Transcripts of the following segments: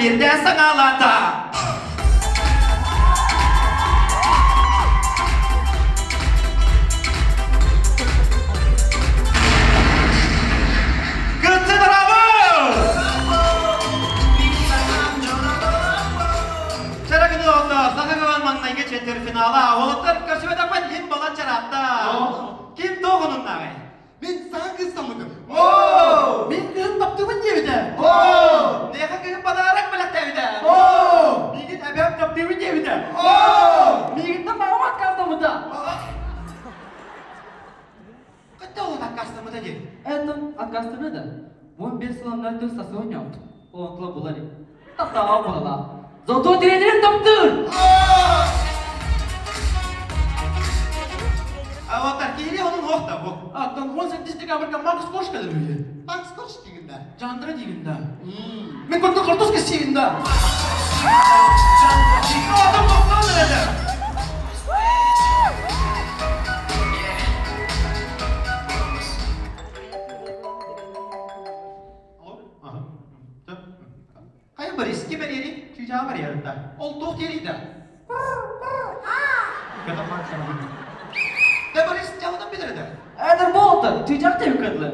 Бирдэ саҥалата. Кыттын Чаракыны онно саха кылан маҥнайгы четвертьфинала уолаттар көрсүбэтэхпин ким балан чараатта. Ким тоҕунуннаҕай? Мин саҥа кыыстаммытым. Оо! Мин кыһын таптыыбын диэбитэ. Оо! Миэхэ кыһын подарок бэлэхтээбитэ. Оо! Миигин эбээм таптыыбын диэбитэ. Оо! Миигиттэн мамам аккаастаммыта. Хатта ол аккаастаммыта дии. Это аккаастаммыта да. 15 сылынан төр сасыон Онтула булар. Таптаҕа буолла. Зато тренерин таптыыр! А вот киһи onun ох да бу. Аттан 18 декабрьга Макс Корж кэлэр үһү. Макс Корж дигин да. Жандра дигин да. Мен көрдө картошка сиигин да. Адам тоқтон эрэ. Хайа Борис, ким эрийэрий? Чыычааҕым эрийэрин да. Ол туох диэрий да? Да Борис, дьалынан билэр да. Эдэр буолта, чыычаах тэбиккэтлэ.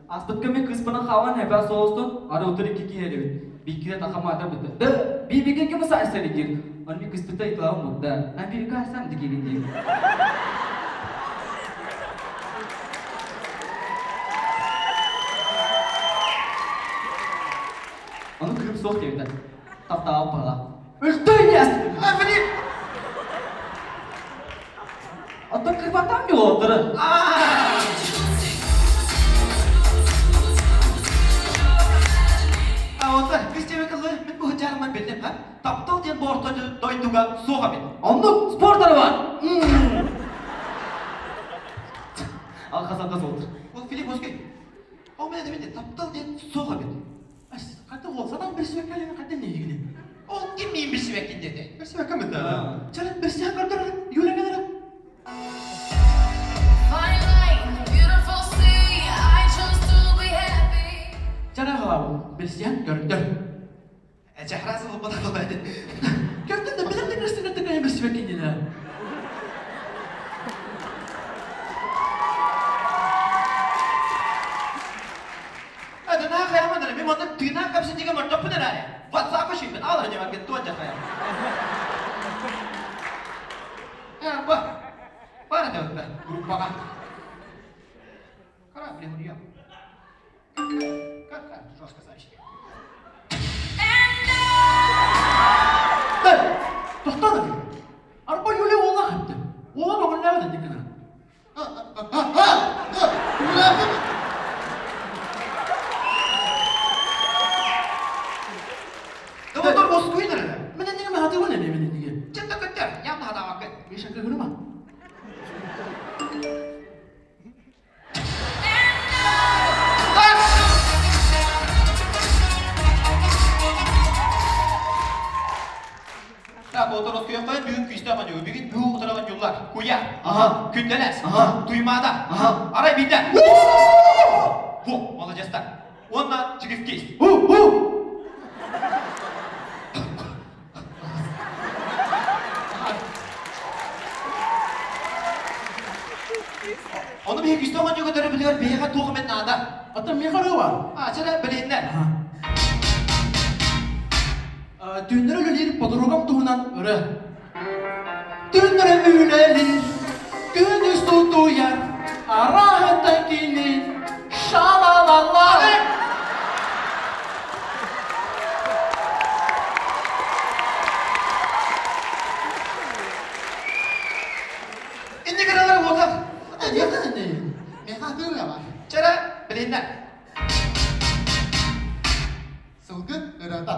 Аспыт көмө кыспынан хаалан эбэ соостун, ары утары икки киһи эрэбит. Биккире тахамаата бытта. Да, бибиге ким сайсары диир. Оны ми кыспыта итылаҕым бутта. Ан бибиге айсам дигигин диир. Ону кыым суох диэбитэ. Таптаабыт баҕалаах. Өлтөй диэс! Филипп! Оттон кырбаттаан уолаттары. А вот кыз тебе кылы мен бу жарыман билдим ха. Таптал диэн бу орто дойдуга суох эбит. Оннук спорттары бар. Алқас алқас отыр. Ол Филипп Оскей. Ол мен эбит таптал диэн суох эбит. Қайта ол садан билсибэккэ қайта не дигини? Ол ким миин билсибэккин диэтэ? Билсибэккэ мыта. Чарын билсиэн көрдөрөр, юлэҥэлэрэ. Чара халабы билсиэн көрдөр. Чахрасы булбата кылбайды. Көрдүн да билэр да кырсын өттө билсибэккин дине. Адына хаямадыр, мен онны тыына капсытыга мортоппун эрээри. WhatsApp шиммин алыр демарген туон жахая. Ба, бара да группаға. Кара, блин, я. Как, как, жестко сообщение. Да, тоқтады. Арба юле ола хатты. Ола көңілләбі диккенер. Да вот он москвинер. Мен неге мен хаты көне мен неге. Чет көттер, явно хатамак. Миша көгүрү ма? Так, отор оскуяққа бүгін күйісті аман бүгін бүгін отырған юллар. Куя. Ага. Күнделес. Ага. Туймада. Ага. Арай билде. Фу, молодецтар. Онна чигифкейс. У, у. Оны бейі күйісті аман көтеріп білер бейға тоғымен нада. Ата мехары бар. А, чара білейіннер. Түүннэр үлэлиир подругам туһунан ыры. Түүннэр үлэлиир, күнүс тутуйар, араһыттан кини шалалала. Инни кыралар отар. Меха тырга бар. Чара білейіннер. Сылгын ырата.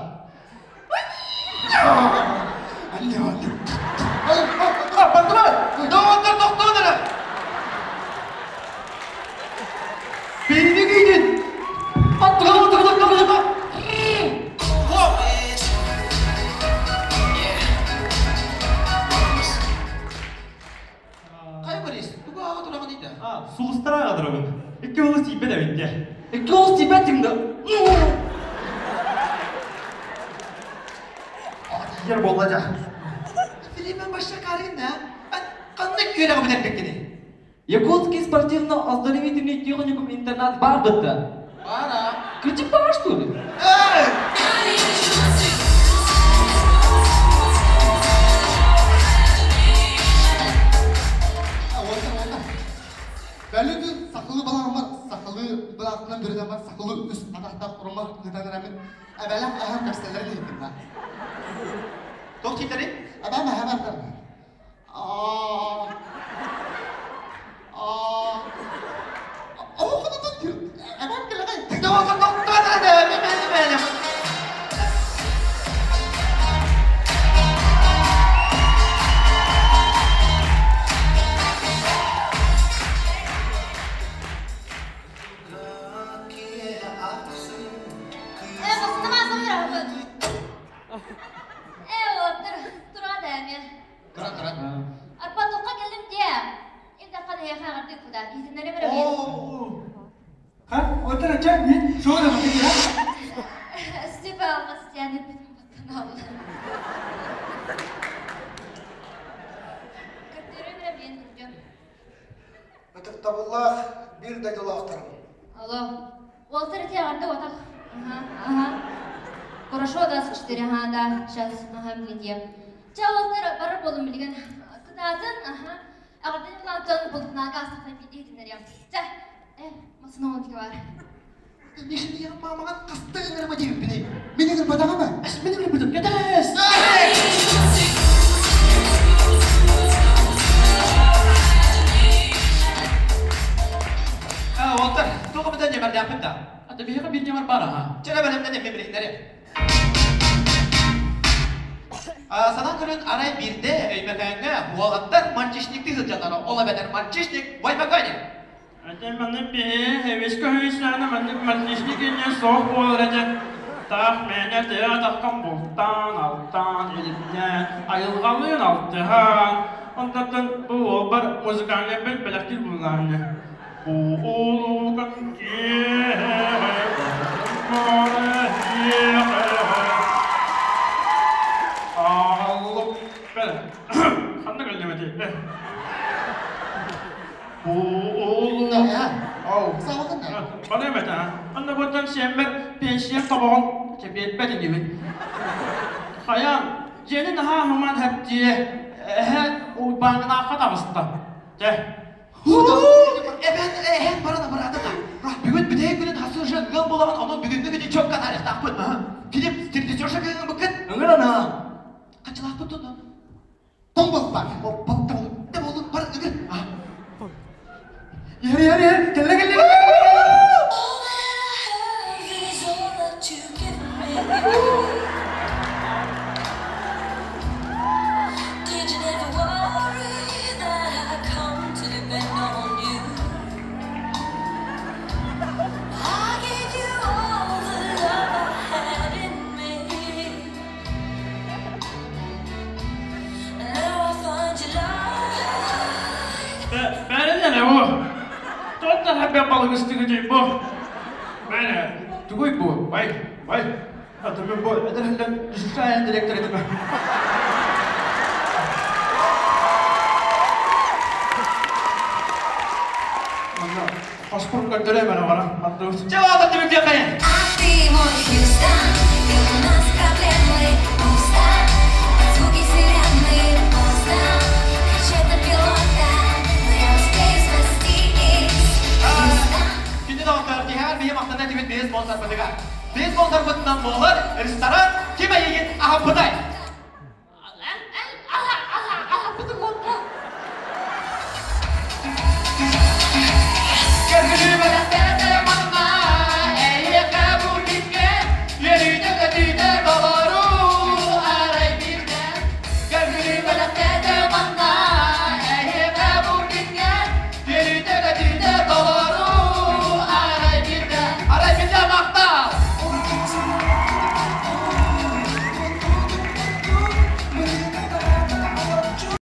Алло, алло. Бардыма! Доғыттар тоқтауныра. Белini күйдүн! Аттыга аттыга аттыга аттыга! Қай Борис, тугу аға тұраған дейді. А, сулустара кадырабын. Икки олус тииппет эбитте. Икки олус тииппет тиңда. Ер болла жа. Филиппен башша карин да. Канны күрәгә битәр беккене. Якутский спортивно-оздоровительный техникум интернат бар бытта. Бара. Кырдьык баар что ли? Эй! Отыр, отыр. Бәлі сақылы балам бар, сақылы баласынан бір бар, сақылы үс атақтақ ұрмақ гытаныр Әбәләк әһәр көстәләр дейттім да. Тоқ типтери? Әбәм әһәр әһәр. Аа. Аа. О, құды әбәм келе. Тоқ тоқ тоқ мен мен. Тұра, тұра. Арпа тоққа келдім де. Енді қана яқа қарды куда. Изинлere берем. Ха, отыр ача, мен шоғына бітті, Степа алмас yani баттан алды. Кыртыры берем мен күрдüm. Ытыктабыллах бир дайдылаахтарым. Алло. Уолтер те арды отақ. Ага, ага. Хорошо, 24, ага, да, сейчас, ага, билетем. Ча Уолтер барып болум билген. Кытаатын, ага. Ағардын плантон бултнага астықтан битейтіндер ям. Ча, масына он бар. Нишин я мамага кастыгын ма дип бини. Мен егер батаға ма? Әс мен генә битеп кетәс. А, Уолтер, тоғы бітен немер дәпін да. Ата бейға bir немер бар, аха. Чара бәлемнен эме билиннери. Санан көрін арай бирде өймәкәңгә уалаттар мальчишникти сылжатары. Ола бәдәр мальчишник ваймакани. Ата маны бе, хевеске хүйсәне маны мальчишник ине соқ болар ата. Тақ мене те таққан бұлттан, алттан, елімнен, айылғалын алтыхан. Онтан bu бар музыкальный бил беләктир буларны. Бу улуган Аллах бәле. Ханна көллемәде. Бу улу Ау. Сауытын да. Бана эмет а. Анда боттан сиэммер пенсия тобоҕун чэбиэппэт инибит. Хаян, жени наха хуман хэптие, эһэ уйбаҥнаахха таҕыста. Дэ. Эбен эһен барана барада да. Бүгүн бүтәй күнүн хасыжы гыл боламын, onun бүгүнгү күнү чөк канарыктаакпын. Филипп, стриптизерша кыгын быкыт. Ыңырана. Качылаакпын тунду. Тоң болып бар. Бапта болду. Не болду? Бар, ыгыр. Ер, ер, ер, келе, келе. All that I have is all that you give me. Did you never worry that I come to depend on you? I gave you all the love I had in me. And now I find you lied. Бәрінен бу. Тоттан хэппе балыгыстыгы бу. Бәрі, тугуй бу. Бай, бай. Ата мен бу, эдер хэллэн дишушаyan директор этим. Манна, паспорт көрдөрө мен бара. Манна. Жавабы түбүктө кайын. А ты мой Хьюстон, и у нас проблемы пусто. Под звуки сирены поздно. Кричат на пилота, но я успею спастись. Хьюстон. Күндү доктор тихар бии мактана тибит бейс спонсор бытыга. Бейс спонсор бытынан болар ресторан ким айегин ахаппытай.